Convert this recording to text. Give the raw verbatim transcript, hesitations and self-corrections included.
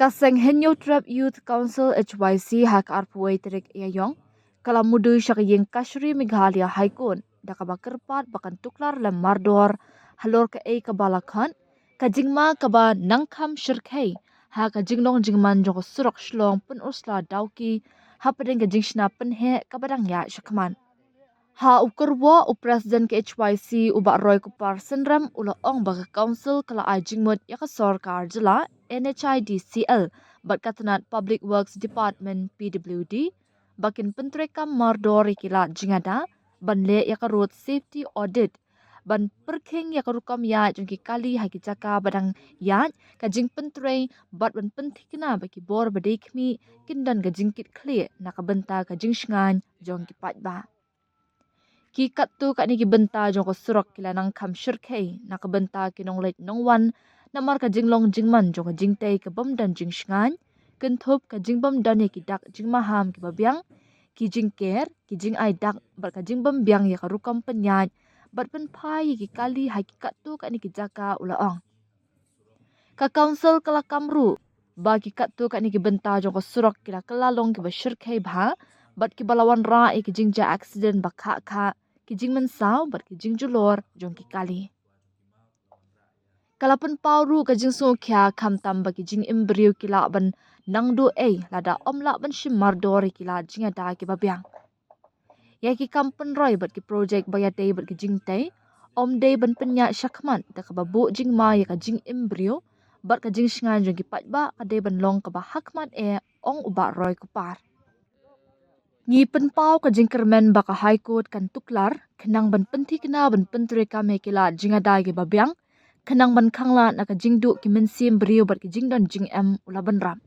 Ka seng Hynñiewtrep Youth Council H Y C ha ka arphew wei tarik Ïaïong ka la mudui sha ka ïing kashari Meghalaya High Court da kaba kyrpad ba kan tuklar lem mardor halor kaei kaba la khot ka jingma kaba nang kham shyrkhei ha ka jinglong jingman jong ka surok Shillong Pynursla Dawki hapdeng ka jingshna pynheh kaba dang ïaid shakhmat. Ha u kyrwoh, u President ka H Y C u Bah Roy Kupar Synrem u la ong ba ka Council ka la ai jingmut ïa ka sorkar jylla N H I D C L bad ka tnat Public Works Department P W D ba kin pyntreikam mardor ïa ki lad jingada ban leh ïa ka road safety audit, ban pyrkhing ïa ka rukom ïaid jong ki kali ha ki jaka ba dang ïaid ka jingpyntrei bad ban pynthikna ba ki bor ba dei khmih kin don ka jingkitkhlieh na ka bynta ka jingshngaiñ jong ki paidbah. Ki katto katne ki bynta jong ka surok ki la nang kham shyrkhei na ka bynta ki nongleit nongwan namar ka jinglong jingman jong ka jingtei ka bym don jingshngaiñ, kynthup ka jingbym don ïa ki dak jingmaham kiba biang, ki jingker, ki jingai dak bad ka jingbym biang ïa ka rukom pynïaid bad pynphai ïa ki kali ha ki katto katne ki jaka, u la ong. Ka Council ka la kam ruh ba ki katto katne ki bynta jong ka surok ki la kylla long kiba shyrkhei bha bad kiba la wanrah ïa ki jingjia accident ba khah khah, ki jingmynsaw bad ki jingjulor jong ki kali. Ka la pynpaw ruh ka jingsngewkhia khamtam ba ki jingim briew ki lah ban nang duh ei lada ym lah ban shim mardor ïa ki lad jingada kiba biang. Ïa ki kam pynroi bad ki projek ba ïadei bad ki jingtei ym dei ban pynïaid shakhmat da kaba buh jingma ïa ka jingim briew bad ka jingshngaiñ jong ki paidbah ka dei ban long kaba hakhmat eh, ong u Bah Roy Kupar. Ngi pynpaw ka jingkyrmen ba ka High Court kan tuklar khnang ban pynthikna ban pyntreikam ïa ki lad jingada kiba biang khnang ban khanglad na ka jingduh ki mynsiem briew bad ki jingdon jingem, u la bynrap.